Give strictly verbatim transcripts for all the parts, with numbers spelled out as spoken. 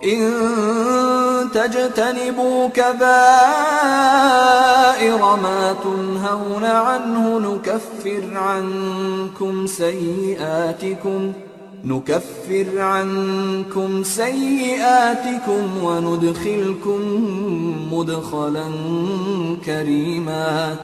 إن تجتنبوا كبائر ما تنهون عنه نكفر عنكم سيئاتكم، نكفر عنكم سيئاتكم وندخلكم مدخلا كريما.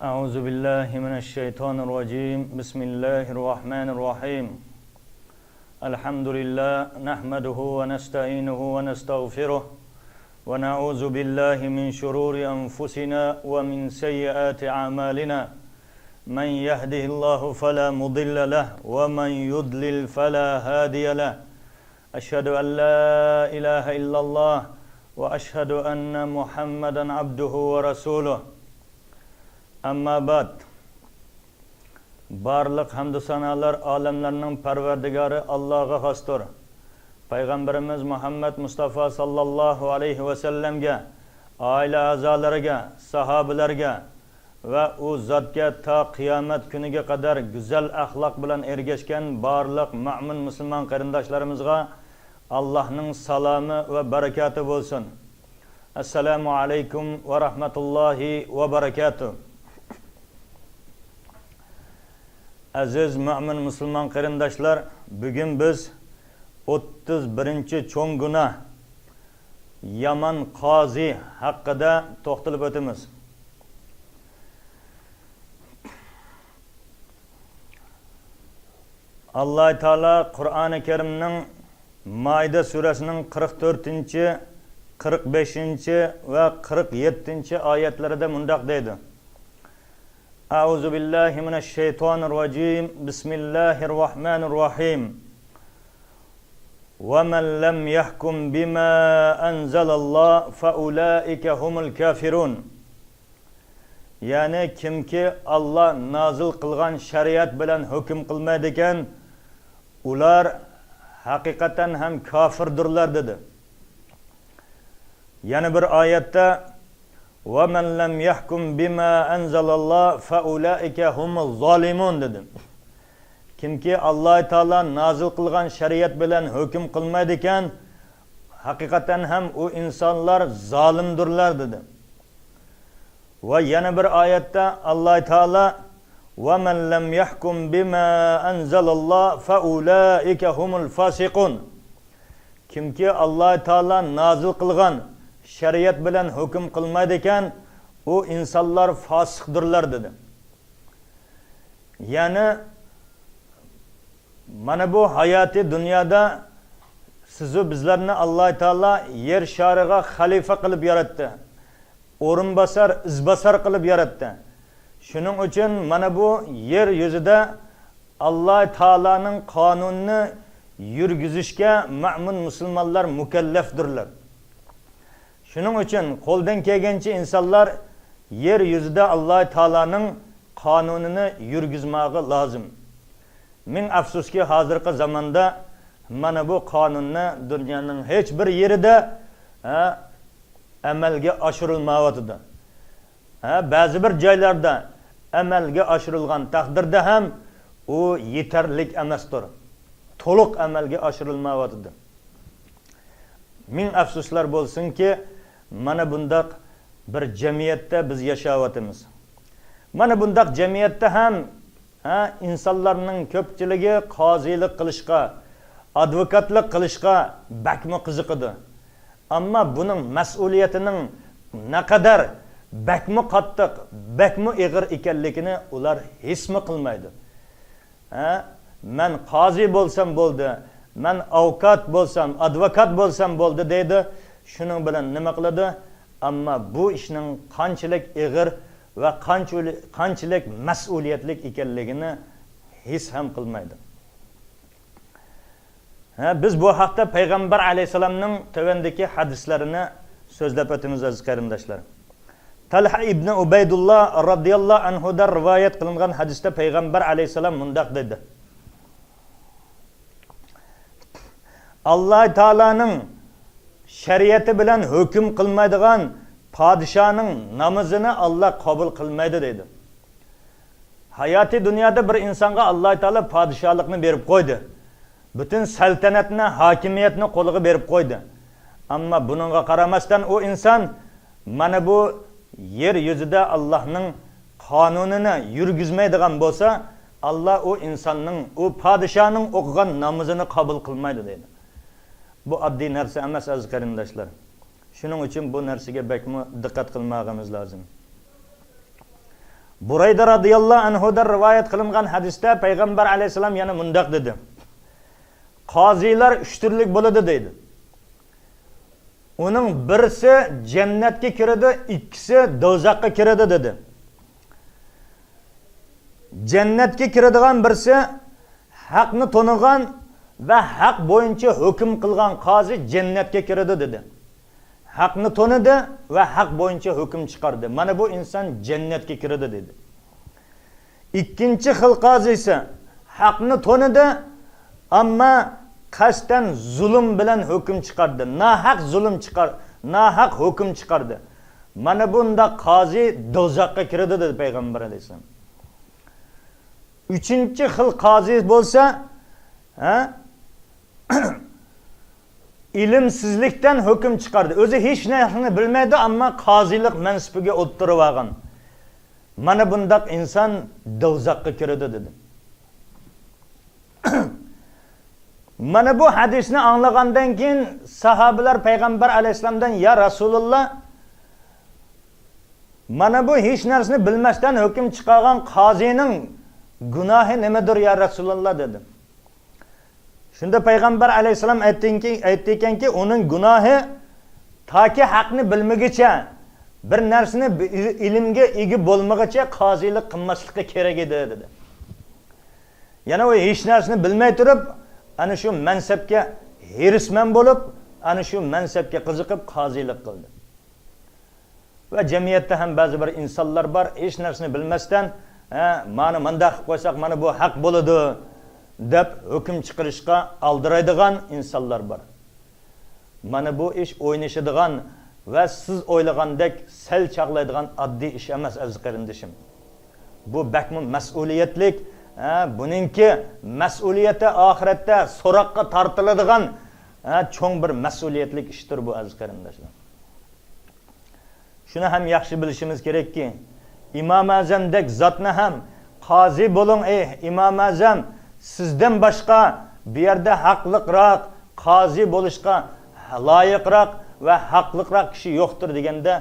أعوذ بالله من الشيطان الرجيم. بسم الله الرحمن الرحيم. الحمد لله، نحمده ونستعينه ونستغفره، ونعوذ بالله من شرور أنفسنا ومن سيئات أعمالنا. من يهده الله فلا مضل له، ومن يضلل فلا هادي له. أشهد أن لا إله إلا الله، وأشهد أن محمدا عبده ورسوله. أما بعد. بارلىق ھەمدۇ سانالار ئالەملەرنىڭ پەرۋەردىگارى ئاللاغا خاستۇر. پەيغەمبىرىمىز مۇھەممەد مۇستافا ساللاللاھۇ ئەلەيھى ۋەسەللەمگە، ئائىلە ئەزالىرىغا، ساھابىلەرگە ۋە ئۇ زاتكە تا قىيامەت كۈنىگە قەدەر گۈزەل ئەخلاق بىلەن ئەگەشكەن بارلىق مۆمىن مۇسۇلمان قېرىنداشلىرىمىزغا ئاللاھنىڭ سالامى ۋە بەرىكاتى بولسۇن. ئەسسالامۇ ئەلەيكۇم ۋە رەھمەتۇللاھى ۋە بەرىكاتۇھ. ئەزىز مۆمىن مۇسۇلمان قېرىنداشلار، بۈگۈن بىز ئوتتۇز بىرىنچى چوڭ گۇناھ، يامان قازى ھەققىدە توختىلىپ ئۆتىمىز. ئاللاھ تائالا قۇرئانى كەرىمنىڭ مائىدە سۈرەسىنىڭ قىرىق تۆتىنچى، قىرىق بەشىنچى ۋە قىرىق يەتتىنچى ئايەتلىرىدە مۇنداق دەيدۇ: أعوذ بالله من الشيطان الرجيم. بسم الله الرحمن الرحيم. ومن لم يحكم بما أنزل الله فأولئك هم الكافرون. يەنى كىمكى ئاللاھ نازىل قىلغان شەرىئەت بىلەن ھۆكۈم قىلمايدىكەن، ئۇلار ھەقىقەتەن ھەم كاپىردۇرلار، دېدى. يەنە بىر ئايەتتە، ومن لم يحكم بما أنزل الله فأولئك هم الظالمون، دېدى. كىمكى ئاللاھ تائالا نازىل قىلغان شەرىئەت بىلەن ھۆكۈم قىلمايدىكەن، ھەقىقەتەن ھەم ئۇ ئىنسانلار زالىمدۇرلار، دېدى. ۋە يەنە بىر ئايەتتە ئاللاھ تائالا، ومن لم يحكم بما أنزل الله فأولئك هم الفاسقون. كىمكى ئاللاھ تائالا نازىل قىلغان شەرىئەت بىلەن ھۆكۈم قىلمايدىكەن، ئۇ ئىنسانلار فاسىقدۇرلار، دېدى. يەنى مانا بۇ ھاياتىي دۇنيادا سىزۇ بىزلەرنى ئاللاھ تائالا يەر شارىغا خەلىپە قىلىپ ياراتتى. ئورۇنباسار، ئىزباسار قىلىپ ياراتتى. شۇنىڭ ئۈچۈن مانا بۇ يەر يۈزىدە ئاللاھ تائالانىڭ قانۇنىنى يۈرگۈزۈشكە مۆمىن مۇسۇلمانلار مۇكەللەپدۇرلار. شۇنىڭ ئۈچۈن قولدىن كەلگەنچە ئىنسانلار يەر يۈزىدە ئاللاھ تائالانىڭ قانۇنىنى يۈرگۈزماغا لازىم. مىڭ ئەپسۇسكى، ھازىرقى زاماندا مانا بۇ قانۇننى دۇنيانىڭ ھېچ بىر يېرىدە، ھە، ئەمەلگە ئاشۇرۇلمايۋاتىدۇ. ھە، بەزى بىر جايلاردا ئەمەلگە ئاشۇرۇلغان تەقدىردە ھەم ئۇ يېتەرلىك ئەمەستۇر. تولۇق ئەمەلگە ئاشۇرۇلمايۋاتىدۇ. مىڭ ئەپسۇسلار بولسۇنكى، مانا بۇنداق بىر جەمئىيەتتە بىز ياشاۋاتىمىز. مانا بۇنداق جەمئىيەتتە ھەم، ھە، ئىنسانلارنىڭ كۆپچىلىكى قازىلىق قىلىشقا، ئادۋوكاتلىق قىلىشقا بەكمۇ قىزىقىدۇ. ئەمما بۇنىڭ مەسئۇلىيىتىنىڭ نەقەدەر بەكمۇ قاتتىق، بەكمۇ ئېغىر ئىكەنلىكىنى ئۇلار ھېسمۇ قىلمايدۇ. ھە؟ مەن قازى بولسام بولدى، مەن ئاۋوكات بولسام، ئادۋوكات بولسام بولدى دەيدۇ. شۇنىڭ بىلەن نېمە قىلىدۇ؟ ئەمما بۇ ئىشنىڭ قانچىلىك ئېغىر ۋە قانچىلىك، قانچىلىك مەسئۇلىيەتلىك ئىكەنلىكىنى ھېس ھەم قىلمايدۇ. ھە، بىز بۇ ھەقتە پەيغەمبەر ئەلەيھىسسالامنىڭ تۆۋەندىكى ھەدىسلىرىنى سۆزلەپ ئۆتىمىز، ئەزىز قېرىنداشلار. تەلھە ئىبنى ئۇبەيدۇللا رازىياللاھۇ ئەنھۇدىن رىۋايەت قىلىنغان ھەدىستە پەيغەمبەر ئەلەيھىسسالام مۇنداق دېدى: ئاللاھ تائالانىڭ شەرىئىتى بىلەن ھۆكۈم قىلمايدىغان پادىشاھنىڭ نامىزىنى ئاللا قوبۇل قىلمايدۇ دەيدۇ. ھاياتىي دۇنيادا بىر ئىنسانغا ئاللا تائالا پادىشاھلىقنى بېرىپ قويدى. پۈتۈن سەلتەنەتنى، ھاكىمىيەتنى قولىغا بېرىپ قويدى. ئەمما بۇنىڭغا قارىماستىن، ئۇ ئىنسان مانا بۇ يەر يۈزىدە ئاللانىڭ قانۇنىنى يۈرگۈزمەيدىغان بولسا، ئاللا ئۇ ئىنساننىڭ، ئۇ پادىشاھنىڭ ئوقۇغان نامىزىنى قوبۇل قىلمايدۇ دەيدۇ. بۇ ئاددىي نەرسە ئەمەس، ئەزىز قېرىنداشلار. شۇنىڭ ئۈچۈن بۇ نەرسىگە بەكمۇ دىققەت قىلماغىمىز لازىم. بۇرەيدە رازىياللاھۇ ئەنھۇدىن رىۋايەت قىلىنغان ھەدىستە پەيغەمبەر ئەلەيھىسسالام يەنە مۇنداق دېدى: «قازىلار ئۈچ تۈرلۈك بولىدۇ» دەيدۇ. ئۇنىڭ بىرسى جەننەتكە كىرىدۇ، ئىككىسى دوزاخقا كىرىدۇ دېدى. جەننەتكە كىرىدىغان بىرسى ھەقنى تونۇغان ۋە ھەق بويىچە ھۆكۈم قىلغان قازى جەننەتكە كىرىدۇ دېدى. ھەقنى تونۇدى ۋە ھەق بويىچە ھۆكۈم چىقاردى. مانا بۇ ئىنسان جەننەتكە كىرىدۇ دېدى. ئىككىنچى خىل قازى ئىسە ھەقنى تونۇدى، ئەمما قەستەن زۇلۇم بىلەن ھۆكۈم چىقاردى. ناھەق زۇلۇم چىقار-، ناھەق ھۆكۈم چىقاردى. مانا بۇنداق قازى دوزاخقا كىرىدۇ دېدى پەيغەمبەر ئەلەيھىسسالام. ئۈچىنچى خىل قازى بولسا، ھە؟ ئىلىمسىزلىكتىن ھۆكۈم چىقاردى. ئۆزى ھېچ نەرسىنى بىلمەيدۇ، ئەمما قازىلىق مەنسىپىگە ئولتۇرۇۋالغان. مانا بۇنداق ئىنسان دوزاخقا كىرىدۇ دېدى. مانا بۇ ھەدىسنى ئاڭلىغاندىن كېيىن ساھابىلەر پەيغەمبەر ئەلەيھىسسالامدىن: «يا رەسۇلاللا، مانا بۇ ھېچ نەرسىنى بىلمەستىن ھۆكۈم چىقارغان قازىنىڭ گۇناھى نېمىدۇر، يا رەسۇلاللا؟» دېدى. شۇندا پەيغەمبەر ئەلەيھىسسالام ئېيتتىكى-، ئېيتتىكەنكى، ئۇنىڭ گۇناھى تاكى ھەقنى بىلمىگۈچە، بىر نەرسىنى بى-، ئىلىمگە ئىگە بولمىغۇچە قازىلىق قىلماسلىقى كېرەك ئىدى، دېدى. يەنى ئۇ ھېچ نەرسىنى بىلمەي تۇرۇپ، ئەنە شۇ مەنسەپكە ھېرىسمەن بولۇپ، ئەنە شۇ مەنسەپكە قىزىقىپ قازىلىق قىلدى. ۋە جەمئىيەتتە ھەم بەزى بىر ئىنسانلار بار، ھېچ نەرسىنى بىلمەستىن، «ھە، مانا مۇنداق قىلىپ قويساق، مانا بۇ ھەق بولىدۇ» دەپ ھۆكۈم چىقىرىشقا ئالدىرايدىغان ئىنسانلار بار. مانا بۇ ئىش ئوينىشىدىغان ۋە سىز ئويلىغاندەك سەل چاغلايدىغان ئاددىي ئىش ئەمەس، ئەزىز قېرىندىشىم. بۇ بەكمۇ مەسئۇلىيەتلىك، ھە، بۇنىڭكى مەسئۇلىيىتى ئاخىرەتتە سوراققا تارتىلىدىغان، ھە، چوڭ بىر مەسئۇلىيەتلىك ئىشتۇر بۇ، ئەزىز قېرىنداشلار. شۇنى ھەم ياخشى بىلىشىمىز كېرەككى، ئىمام ئەزەمدەك زاتنى ھەم، «قازى بولۇڭ، ئەي ئىمام ئەزەم، سىزدىن باشقا بۇ يەردە ھەقلىقراق، قازى بولۇشقا لايىقراق ۋە ھەقلىقراق كىشى يوقتۇر» دېگەندە،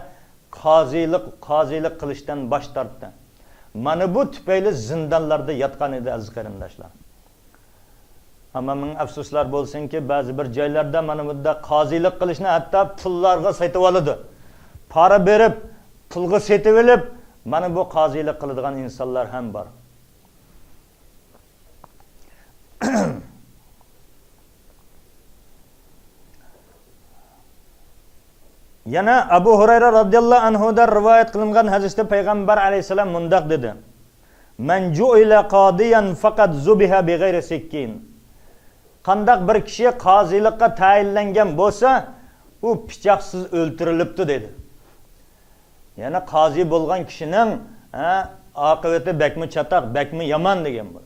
قازىلىق، قازىلىق قىلىشتىن باش تارتتى. مانا بۇ تۈپەيلى زىندانلاردا ياتقان ئىدى، ئەزىز قېرىنداشلار. ئەمما مىڭ ئەپسۇسلار بولسۇنكى، بەزى بىر جايلاردا مانا بۇنداق قازىلىق قىلىشنى ھەتتا پۇللارغا سېتىۋالىدۇ. پارا بېرىپ، پۇلغا سېتىۋېلىپ، مانا بۇ قازىلىق قىلىدىغان ئىنسانلار ھەم بار. يەنە ئەبۇ ھۇرەيرە رازىياللاھۇ ئەنھۇدىن رىۋايەت قىلىنغان ھەدىستە پەيغەمبەر ئەلەيھىسسالام مۇنداق دېدى: «مەن جۇئىلە قادىيەن فەقەد زۇبىھە بىغەيرى سىككىن.» قانداق بىر كىشى قازىلىققا تەيىنلەنگەن بولسا، ئۇ پىچاقسىز ئۆلتۈرۈلۈپتۇ دېدى. يەنى قازى بولغان كىشىنىڭ، ھە، ئاقىۋىتى بەكمۇ چاتاق، بەكمۇ يامان دېگەن بۇ.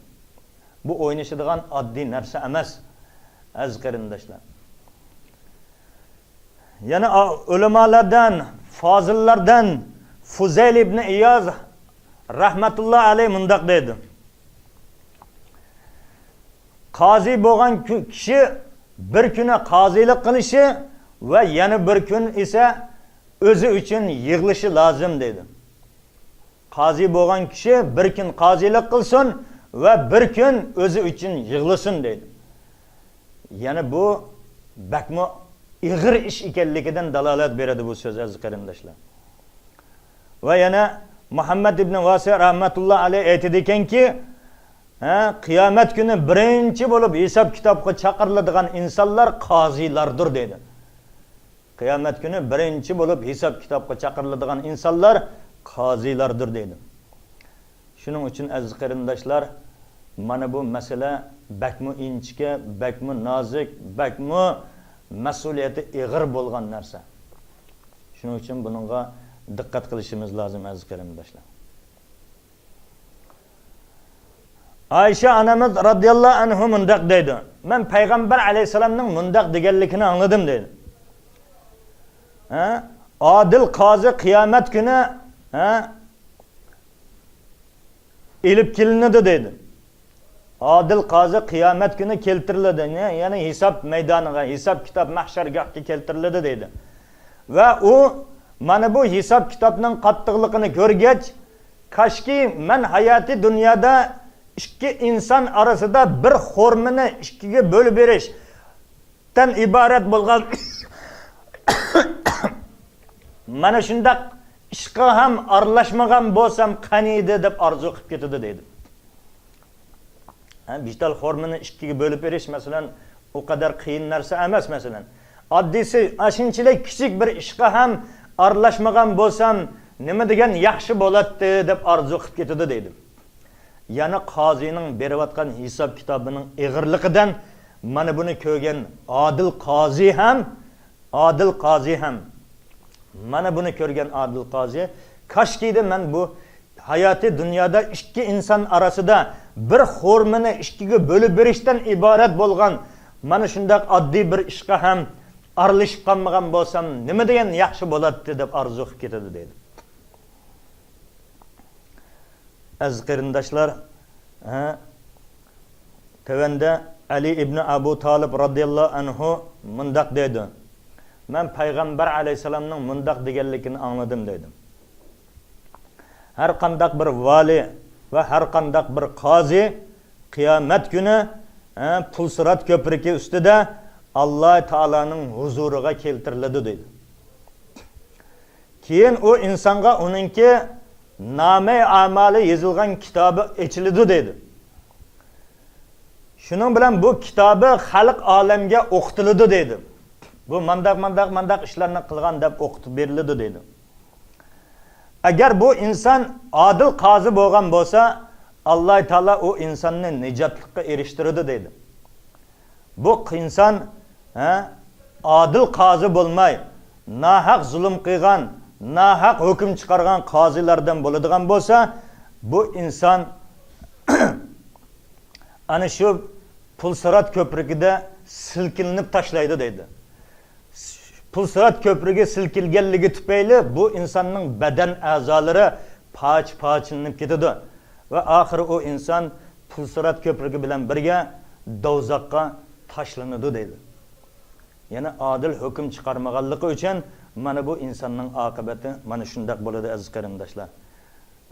بۇ ئوينىشىدىغان ئاددىي نەرسە ئەمەس، ئەزىز قېرىنداشلار. يەنە ئا-، ئۆلىمالاردىن، فازىللاردىن فۇزەيل ئىبنى ئىياز رەھمەتۇللا ئەلەيھ مۇنداق دەيدۇ: «قازى بولغان كۈ-، كىشى بىر كۈنى قازىلىق قىلىشى ۋە يەنە بىر كۈن ئىسە ئۆزى ئۈچۈن يىغلىشى لازىم» دەيدۇ. قازى بولغان كىشى بىر كۈن قازىلىق قىلسۇن ۋە بىر كۈن ئۆزى ئۈچۈن يىغلىسۇن دەيدۇ. يەنى بۇ بەكمۇ ئېغىر ئىش ئىكەنلىكىدىن دالالەت بېرىدۇ بۇ سۆز، ئەزىز قېرىنداشلار. ۋە يەنە مۇھەممەد ئىبنى ۋاسىئ رەھمەتۇللا ئەلەيھ ئېيتىدىكەنكى، ھە، قىيامەت كۈنى بىرىنچى بولۇپ ھېساب كىتابقا چاقىرىلىدىغان ئىنسانلار قازىلاردۇر دەيدۇ. قىيامەت كۈنى بىرىنچى بولۇپ ھېساب كىتابقا چاقىرىلىدىغان ئىنسانلار قازىلاردۇر دەيدۇ. شۇنىڭ ئۈچۈن ئەزىز قېرىنداشلار، مانا بۇ مەسىلە بەكمۇ ئىنچىكە، بەكمۇ نازۇك، بەكمۇ مەسئۇلىيىتى ئېغىر بولغان نەرسە. شۇنىڭ ئۈچۈن بۇنىڭغا دىققەت قىلىشىمىز لازىم، ئەزىز قېرىنداشلار. ئائىشە ئانىمىز رازىياللاھۇ ئەنھۇ مۇنداق دەيدۇ، مەن پەيغەمبەر ئەلەيھىسسالامنىڭ مۇنداق دېگەنلىكىنى ئاڭلىدىم دەيدۇ. ھە؟ ئادىل قازى قىيامەت كۈنى، ھە، ئېلىپ كېلىنىدۇ دەيدۇ. ئادىل قازى قىيامەت كۈنى كەلتۈرۈلىدۇ. يەنى ھېساب مەيدانىغا، ھېساب كىتاب مەھشەرگاھقا كەلتۈرۈلىدۇ دەيدۇ. ۋە ئۇ مانا بۇ ھېساب كىتابنىڭ قاتتىقلىقىنى كۆرگەچ، كاشكى مەن ھاياتىي دۇنيادا ئىككى ئىنسان ئارىسىدا بىر خورمىنى ئىككىگە بۆلۈپ بېرىشتىن ئىبارەت بولغان مانا شۇنداق ئىشقا ھەم ئارىلاشمىغان بولسام قانىيدى دەپ ئارزۇ قىلىپ كېتىدۇ دەيدۇ. ھە، بىر تال خورمىنى ئىككىگە بۆلۈپ بېرىش، مەسىلەن، ئۇ قەدەر قىيىن نەرسە ئەمەس، مەسىلەن. ئاددىيسى، ئاشۇنچىلىك كىچىك بىر ئىشقا ھەم ئارىلاشمىغان بولسام، نېمە دېگەن ياخشى بولاتتى، دەپ ئارزۇ قىلىپ كېتىدۇ دەيدۇ. يەنە قازىنىڭ بېرىۋاتقان ھېساب كىتابىنىڭ ئېغىرلىقىدىن مانا بۇنى كۆرگەن ئادىل قازى ھەم ئادىل قازى ھەم. مانا بۇنى كۆرگەن ئادىل قازى، كاشكىدە مەن بۇ ھاياتىي دۇنيادا ئىككى ئىنسان ئارىسىدا بىر خورمىنى ئىككىگە بۆلۈپ بېرىشتىن ئىبارەت بولغان مانا شۇنداق ئاددىي بىر ئىشقا ھەم ئارىلىشىپ قالمىغان بولسام، نېمە دېگەن ياخشى بولاتتى، دەپ ئارزۇ قىلىپ كېتىدۇ دەيدۇ. ئەزىز قېرىنداشلار، ھە، تۆۋەندە ئەلى ئىبنى ئەبۇ تالىپ رازىياللاھۇ ئەنھۇ مۇنداق دەيدۇ، مەن پەيغەمبەر ئەلەيھىسسالامنىڭ مۇنداق دېگەنلىكىنى ئاڭلىدىم دەيدۇ. ھەر قانداق بىر ۋالىي ۋە ھەر قانداق بىر قازى قىيامەت كۈنى، ھە، پۇلسىرات كۆپرىكى ئۈستىدە ئاللا تائالانىڭ ھۇزۇرىغا كەلتۈرۈلىدۇ دەيدۇ. كېيىن ئۇ ئىنسانغا ئۇنىڭكى نامەي ئەمالى يېزىلغان كىتابى ئېچىلىدۇ دەيدۇ. شۇنىڭ بىلەن بۇ كىتابى خەلق ئالەمگە ئوقۇتۇلىدۇ دەيدۇ. بۇ مانداق، مانداق، مانداق ئىشلارنى قىلغان دەپ ئوقۇتۇپ بېرىلىدۇ دەيدۇ. ئەگەر بۇ ئىنسان ئادىل قازى بولغان بولسا، ئاللا تائالا ئۇ ئىنساننى نىجاتلىققا ئېرىشتۈرىدۇ دەيدۇ. بۇ ئىنسان، ھە، ئادىل قازى بولماي، ناھەق زۇلۇم قىلغان، ناھەق ھۆكۈم چىقارغان قازىلاردىن بولىدىغان بولسا، بۇ ئىنسان ئەنە شۇ پۇلسىرات كۆپرىكىدە سىلكىلىنىپ تاشلايدۇ دەيدۇ. پۇلسىرات كۆپرىكى سىلكىلگەنلىكى تۈپەيلى بۇ ئىنساننىڭ بەدەن ئەزالىرى پارچە-پارچىلىنىپ كېتىدۇ ۋە ئاخىرى ئۇ ئىنسان پۇلسىرات كۆپرىكى بىلەن بىرگە دوزاخقا تاشلىنىدۇ دەيدۇ. يەنى ئادىل ھۆكۈم چىقارمىغانلىقى ئۈچۈن مانا بۇ ئىنساننىڭ ئاقىۋىتى مانا شۇنداق بولىدۇ، ئەزىز قېرىنداشلار.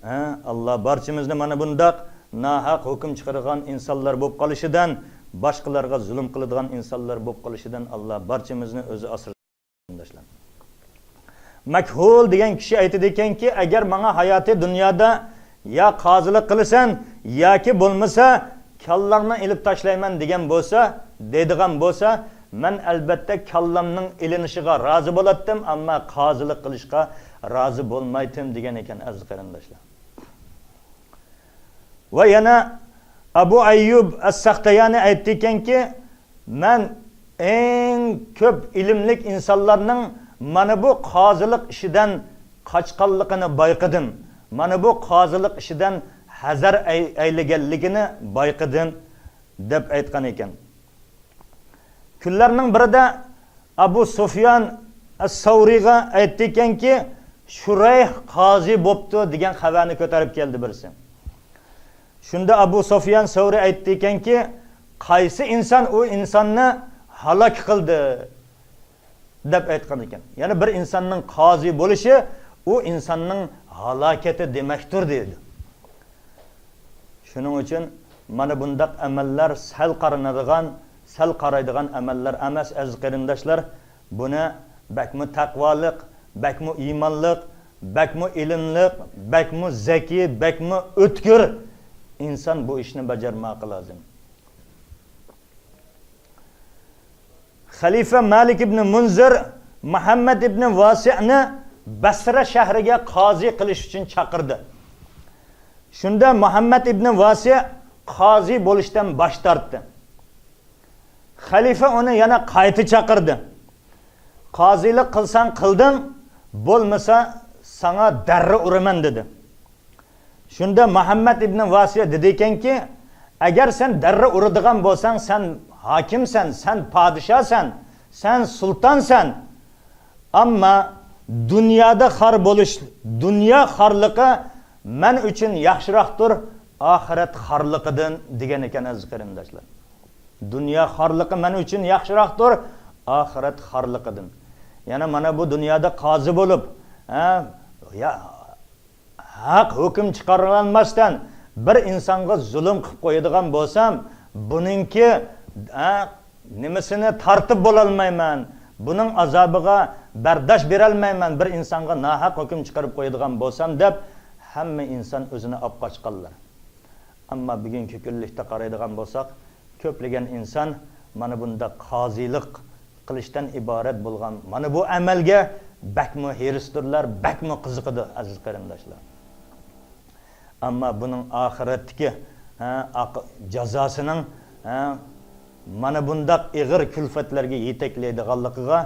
ھە، ئاللا بارچىمىزنى مانا بۇنداق ناھەق ھۆكۈم چىقىرىدىغان ئىنسانلار بولۇپ قالىشىدىن، باشقىلارغا زۇلۇم قىلىدىغان ئىنسانلار بولۇپ قالىشىدىن ئاللا بارچىمىزنى ئۆزى ئاسرىسۇن، قېرىنداشلار. مەكھۇل دېگەن كىشى ئېيتىدىكەنكى، ئەگەر ماڭا ھاياتىي دۇنيادا يا قازىلىق قىلىسەن ياكى بولمىسا كاللاڭنى ئېلىپ تاشلايمەن دېگەن بولسا، دەيدىغان بولسا، مەن ئەلبەتتە كاللامنىڭ ئېلىنىشىغا رازى بولاتتىم، ئەمما قازىلىق قىلىشقا رازى بولمايتتىم دېگەن ئىكەن، ئەزىز قېرىنداشلار. ۋە يەنە ئەبۇ ئەييۇب ئەس-سەختەيانى ئەيتتىكەنكى، مەن ئەڭ كۆپ ئىلىملىك ئىنسانلارنىڭ مانا بۇ قازىلىق ئىشىدىن قاچقانلىقىنى بايقىدىم، مانا بۇ قازىلىق ئىشىدىن ھەزەر ئەي-، ئەيلىگەنلىكىنى بايقىدىم، دەپ ئېيتقان ئىكەن. كۈنلەرنىڭ بىرىدە ئەبۇ سۇفيان ئەس-سەۋرىيغا ئېيتتىكەنكى، شۇرەيھ قازى بوپتۇ دېگەن خەۋەرنى كۆتۈرۈپ كەلدى بىرسى. شۇندا ئەبۇ سۇفيان سەۋرى ئېيتتىكەنكى، قايسى ئىنسان ئۇ ئىنساننى ھالاك قىلدى؟ دەپ ئېيتقان ئىكەن. يەنى بىر ئىنساننىڭ قازى بولۇشى ئۇ ئىنساننىڭ ھالاكىتى دېمەكتۇر، دېدى. شۇنىڭ ئۈچۈن مانا بۇنداق ئەمەللەر سەل قارىنىدىغان، سەل قارايدىغان ئەمەللەر ئەمەس، ئەزىز قېرىنداشلار. بۇنى بەكمۇ تەقۋالىق، بەكمۇ ئىمانلىق، بەكمۇ ئىلىملىق، بەكمۇ زەكىي، بەكمۇ ئۆتكۈر ئىنسان بۇ ئىشنى باجارماقى لازىم. خەلىپە مالىك ئىبنى مۇنزىر مۇھەممەد ئىبنى ۋاسىئنى بەسرە شەھىرىگە قازى قىلىش ئۈچۈن چاقىردى. شۇندا مۇھەممەد ئىبنى ۋاسىئ قازى بولۇشتىن باش تارتتى. خەلىپە ئۇنى يەنە قايتا چاقىردى. «قازىلىق قىلساڭ قىلدىڭ، بولمىسا ساڭا دەررە ئۇرىمەن» دېدى. شۇندا مۇھەممەد ئىبنى ۋاسىيە دېدىكەنكى، «ئەگەر سەن دەررە ئۇرىدىغان بولساڭ، سەن ھاكىمسەن، سەن پادىشاھسەن، سەن سۇلتانسەن. ئەمما دۇنيادا خار بولۇش، دۇنيا خارلىقى مەن ئۈچۈن ياخشىراقتۇر ئاخىرەت خارلىقىدىن» دېگەن ئىكەن، ئەزىز قېرىنداشلار. «دۇنيا خارلىقى مەن ئۈچۈن ياخشىراقتۇر ئاخىرەت خارلىقىدىن». يەنى مانا بۇ دۇنيادا قازى بولۇپ، ھە، يا، ھەق ھۆكۈم چىقارالماستىن بىر ئىنسانغا زۇلۇم قىلىپ قويىدىغان بولسام، بۇنىڭكى، ھە، نېمىسىنى تارتىپ بولالمايمەن، بۇنىڭ ئازابىغا بەرداشت بېرەلمەيمەن، بىر ئىنسانغا ناھەق ھۆكۈم چىقىرىپ قويىدىغان بولسام دەپ، ھەممە ئىنسان ئۆزىنى ئاپ قاچقانلار. ئەمما بۈگۈنكى كۈنلۈكتە قارايدىغان بولساق، كۆپلىگەن ئىنسان مانا بۇنداق قازىلىق قىلىشتىن ئىبارەت بولغان مانا بۇ ئەمەلگە بەكمۇ ھېرىسدۇرلار، بەكمۇ قىزىقىدۇ، ئەزىز قېرىنداشلار. ئەمما بۇنىڭ ئاخىرەتتىكى، ھە، ئاق-، جازاسىنىڭ، ھە، مانا بۇنداق ئېغىر كۈلپەتلەرگە يېتەكلەيدىغانلىقىغا،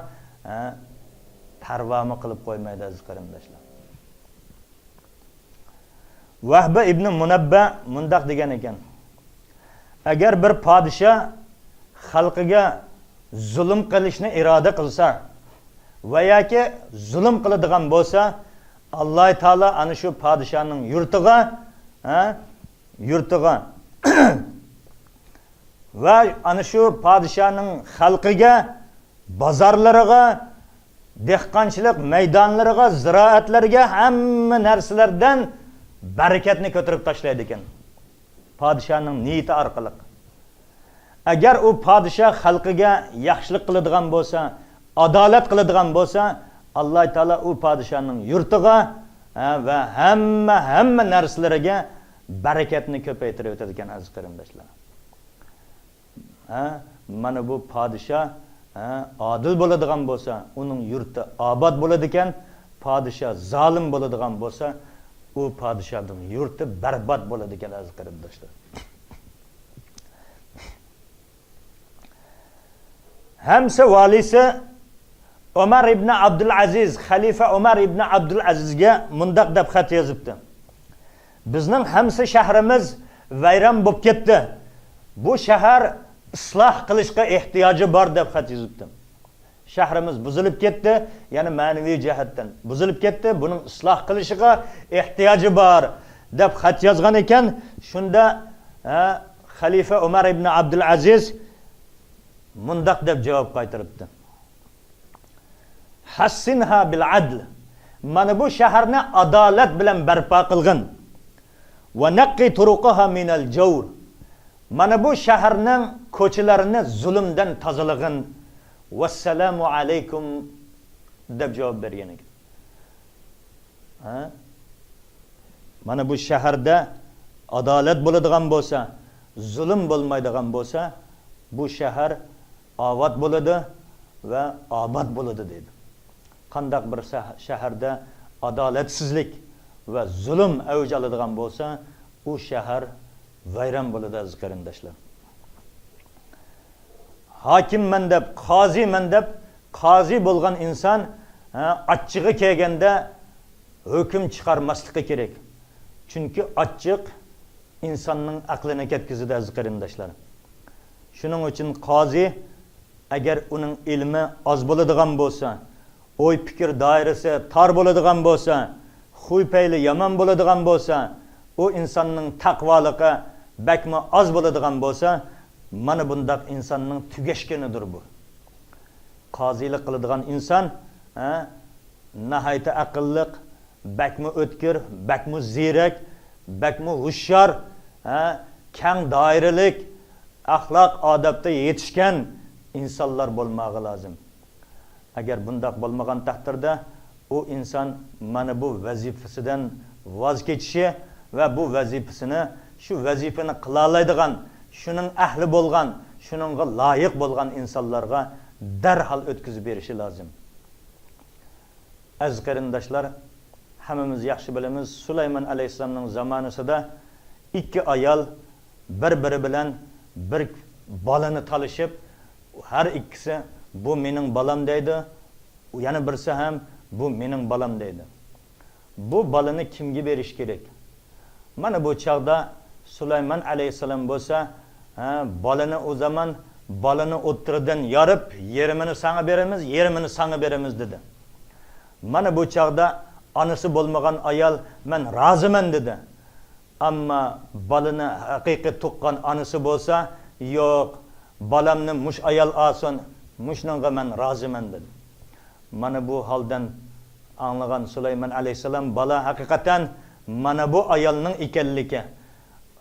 ھە، پەرۋامۇ قىلىپ قويمايدۇ، ئەزىز قېرىنداشلار. ۋەھبە ئىبنى مۇنەببە مۇنداق دېگەن ئىكەن، ئەگەر بىر پادىشاھ خەلقىگە زۇلۇم قىلىشنى ئىرادە قىلسا ۋە ياكى زۇلۇم قىلىدىغان بولسا، ئاللاھ تائالا ئەنە شۇ پادىشاھنىڭ يۇرتىغا، ھە، يۇرتىغا ۋە ئەنە شۇ پادىشاھنىڭ خەلقىگە، بازارلىرىغا، دېھقانچىلىق مەيدانلىرىغا، زىرائەتلەرگە، ھەممە نەرسىلەردىن بەرىكەتنى كۆتۈرۈپ تاشلايدىكەن، پادىشاھنىڭ نىيىتى ئارقىلىق. ئەگەر ئۇ پادىشاھ خەلقىگە ياخشىلىق قىلىدىغان بولسا، ئادالەت قىلىدىغان بولسا، ئاللاھ تائالا ئۇ پادىشاھنىڭ يۇرتىغا، ھە، ۋە ھەممە، ھەممە نەرسىلىرىگە بەرىكەتنى كۆپەيتىرىۋېتىدىكەن، ئەزىز قېرىنداشلار. ھە، مانا بۇ پادىشاھ، ھە، ئادىل بولىدىغان بولسا، ئۇنىڭ يۇرتى ئاباد بولىدىكەن، پادىشاھ زالىم بولىدىغان بولسا، ئۇ پادىشاھنىڭ يۇرتى بەربات بولىدىكەن، ئەزىز قېرىنداشلار. ھەمسە ۋالىسى ئۆمەر ئىبنى ئابدۇلئەزىز، خەلىپە ئۆمەر ئىبنى ئابدۇلئەزىزگە مۇنداق دەپ خەت يېزىپتۇ: «بىزنىڭ ھەمسە شەھىرىمىز ۋەيران بولۇپ كەتتى. بۇ شەھەر ئىسلاھ قىلىشقا ئېھتىياجى بار» دەپ خەت يېزىپتۇ. «شەھىرىمىز بۇزۇلۇپ كەتتى، يەنى مەنىۋى جەھەتتىن بۇزۇلۇپ كەتتى، بۇنىڭ ئىسلاھ قىلىشىغا ئېھتىياجى بار» دەپ خەت يازغان ئىكەن. شۇندا، ھە، خەلىپە ئۆمەر ئىبنى ئابدۇلئەزىز مۇنداق دەپ جاۋاب قايتۇرۇپتۇ: «ھەسسىنھا بىل ئەدل. مانا بۇ شەھەرنى ئادالەت بىلەن بەرپا قىلغىن. ۋە نەققى تۇرۇقىھا مىنەل جەۋر. مانا بۇ شەھەرنىڭ كوچىلىرىنى زۇلۇمدىن تازىلىغىن. ۋەسسالامۇ ئەلەيكۇم» دەپ جاۋاب بەرگەن ئىكەن. ھە؟ مانا بۇ شەھەردە ئادالەت بولىدىغان بولسا، زۇلۇم بولمايدىغان بولسا، بۇ شەھەر ئاۋات بولىدۇ ۋە ئاباد بولىدۇ، دەيدۇ. قانداق بىر سەھ-، شەھەردە ئادالەتسىزلىك ۋە زۇلۇم ئەۋج ئالىدىغان بولسا، ئۇ شەھەر ۋەيران بولىدۇ، ئەزىز قېرىنداشلار. ھاكىممەن دەپ، قازىمەن دەپ، قازى بولغان ئىنسان، ھە، ئاچچىقى كەلگەندە ھۆكۈم چىقارماسلىقى كېرەك. چۈنكى ئاچچىق ئىنساننىڭ ئەقلىنى كەتكۈزىدۇ، ئەزىز قېرىنداشلار. شۇنىڭ ئۈچۈن قازى، ئەگەر ئۇنىڭ ئىلمى ئاز بولىدىغان بولسا، ئوي پىكىر دائىرىسى تار بولىدىغان بولسا، خۇي پەيلى يامان بولىدىغان بولسا، ئۇ ئىنساننىڭ تەقۋالىقى بەكمۇ ئاز بولىدىغان بولسا، مانا بۇنداق ئىنساننىڭ تۈگەشكىنىدۇر بۇ. قازىلىق قىلىدىغان ئىنسان، ھە، ناھايىتى ئەقىللىق، بەكمۇ ئۆتكۈر، بەكمۇ زېرەك، بەكمۇ ھوشيار، ھە، كەڭ دائىرىلىك، ئەخلاق ئادەپتە يېتىشكەن ئىنسانلار بولماغا لازىم. ئەگەر بۇنداق بولمىغان تەقدىردە، ئۇ ئىنسان مانا بۇ ۋەزىپىسىدىن ۋاز كېچىشى ۋە بۇ ۋەزىپىسىنى، شۇ ۋەزىپىنى قىلالايدىغان، شۇنىڭ ئەھلى بولغان، شۇنىڭغا لايىق بولغان ئىنسانلارغا دەرھال ئۆتكۈزۈپ بېرىشى لازىم. ئەزىز قېرىنداشلار، ھەممىمىز ياخشى بىلىمىز، سۇلايمان ئەلەيھىسسالامنىڭ زامانىسىدا ئىككى ئايال بىر-بىرى بىلەن بىر بالىنى تالىشىپ، ھەر ئىككىسى، بۇ مېنىڭ بالام دەيدۇ، يەنە بىرسى ھەم، بۇ مېنىڭ بالام دەيدۇ. بۇ بالىنى كىمگە بېرىش كېرەك؟ مانا بۇ چاغدا سۇلايمان ئەلەيھىسسالام بولسا، ھە، بالىنى ئۇ زامان، بالىنى ئوتتۇرىدىن يارىپ، يېرىمىنى ساڭا بېرىمىز، يېرىمىنى ساڭا بېرىمىز دېدى. مانا بۇ چاغدا ئانىسى بولمىغان ئايال، مەن رازىمەن دېدى. ئەمما بالىنى ھەقىقىي تۇغقان ئانىسى بولسا، يوق، بالامنى مۇش ئايال ئالسۇن، مۇشنىڭغا مەن رازىمەن دېدى. مانا بۇ ھالدىن ئاڭلىغان سۇلايمان ئەلەيھىسسالام بالا ھەقىقەتەن مانا بۇ ئايالنىڭ ئىكەنلىكى،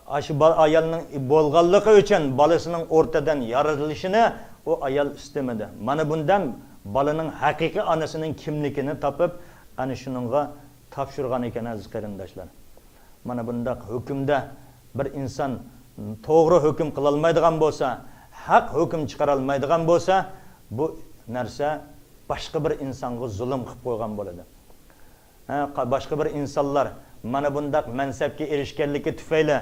ئاشۇ با-، ئايالنىڭ بولغانلىقى ئۈچۈن بالىسىنىڭ ئورتىدىن يارىلىشىنى ئۇ ئايال ئىستىمىدى. مانا بۇندىن بالىنىڭ ھەقىقىي ئانىسىنىڭ كىملىكىنى تاپىپ، ئەنە شۇنىڭغا تاپشۇرغان ئىكەن، ئەزىز قېرىنداشلار. مانا بۇنداق ھۆكۈمدە بىر ئىنسان توغرا ھۆكۈم قىلالمايدىغان بولسا، ھەق ھۆكۈم چىقىرالمايدىغان بولسا، بۇ نەرسە باشقا بىر ئىنسانغا زۇلۇم قىلىپ قويغان بولىدۇ. ھە، قا-، باشقا بىر ئىنسانلار مانا بۇنداق مەنسەپكە ئېرىشكەنلىكى تۈپەيلى،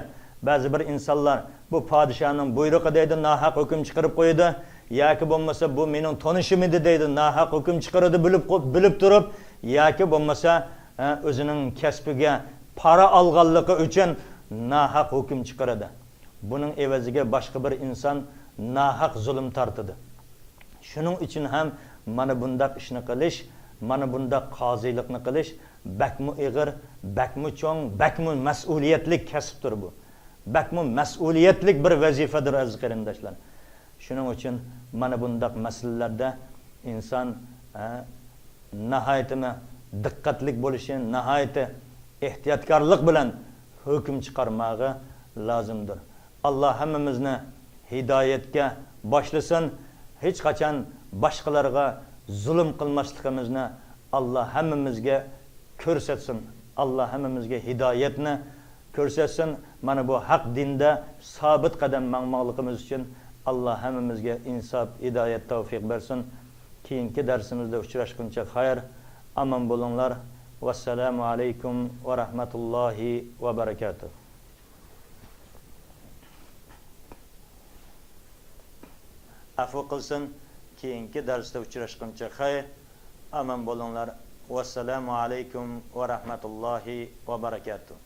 بەزى بىر ئىنسانلار بۇ پادىشاھنىڭ بۇيرۇقى دەيدۇ، ناھەق ھۆكۈم چىقىرىپ قويىدۇ، ياكى بولمىسا بۇ مېنىڭ تونۇشۇم ئىدى دەيدۇ، ناھەق ھۆكۈم چىقىرىدۇ بىلىپ قو-، بىلىپ تۇرۇپ، ياكى بولمىسا، ھە، ئۆزىنىڭ كەسپىگە پارا ئالغانلىقى ئۈچۈن ناھەق ھۆكۈم چىقىرىدۇ. بۇنىڭ ئېۋەزىگە باشقا بىر ئىنسان ناھەق زۇلۇم تارتىدۇ. شۇنىڭ ئۈچۈن ھەم مانا بۇنداق ئىشنى قىلىش، مانا بۇنداق قازىلىقنى قىلىش بەكمۇ ئېغىر، بەكمۇ چوڭ، بەكمۇ مەسئۇلىيەتلىك كەسىپتۇر بۇ. بەكمۇ مەسئۇلىيەتلىك بىر ۋەزىپىدۇر، ئەزىز قېرىنداشلار. شۇنىڭ ئۈچۈن مانا بۇنداق مەسىلىلەردە ئىنسان، ئە، ناھايىتىمۇ دىققەتلىك بولۇشى، ناھايىتى ئېھتىياتكارلىق بىلەن ھۆكۈم چىقارماغا لازىمدۇر. ئاللا ھەممىمىزنى ھىدايەتكە باشلىسۇن. ھېچقاچان باشقىلارغا زۇلۇم قىلماسلىقىمىزنى ئاللا ھەممىمىزگە كۆرسەتسۇن. ئاللا ھەممىمىزگە ھىدايەتنى كۆرسەتسۇن. مانا بۇ ھەق دىندا سابىت قەدەم ماڭماقلىقىمىز ئۈچۈن ئاللا ھەممىمىزگە ئىنساپ، ھىدايەت، تەۋفىق بەرسۇن. كېيىنكى دەرسىمىزدە ئۇچراشقىنچە خەير، ئامان بولۇڭلار. ۋەسسالامۇ ئەلەيكۇم ۋە رەھمەتۇللاھى ۋە بەرەكاتۇھ. ئەپۇ قىلسۇن، كېيىنكى دەرستە ئۇچراشقىنچە خەير، ئامان بولۇڭلار. ۋەسسالامۇ ئەلەيكۇم ۋە رەھمەتۇللاھى ۋە بەرەكاتۇھ.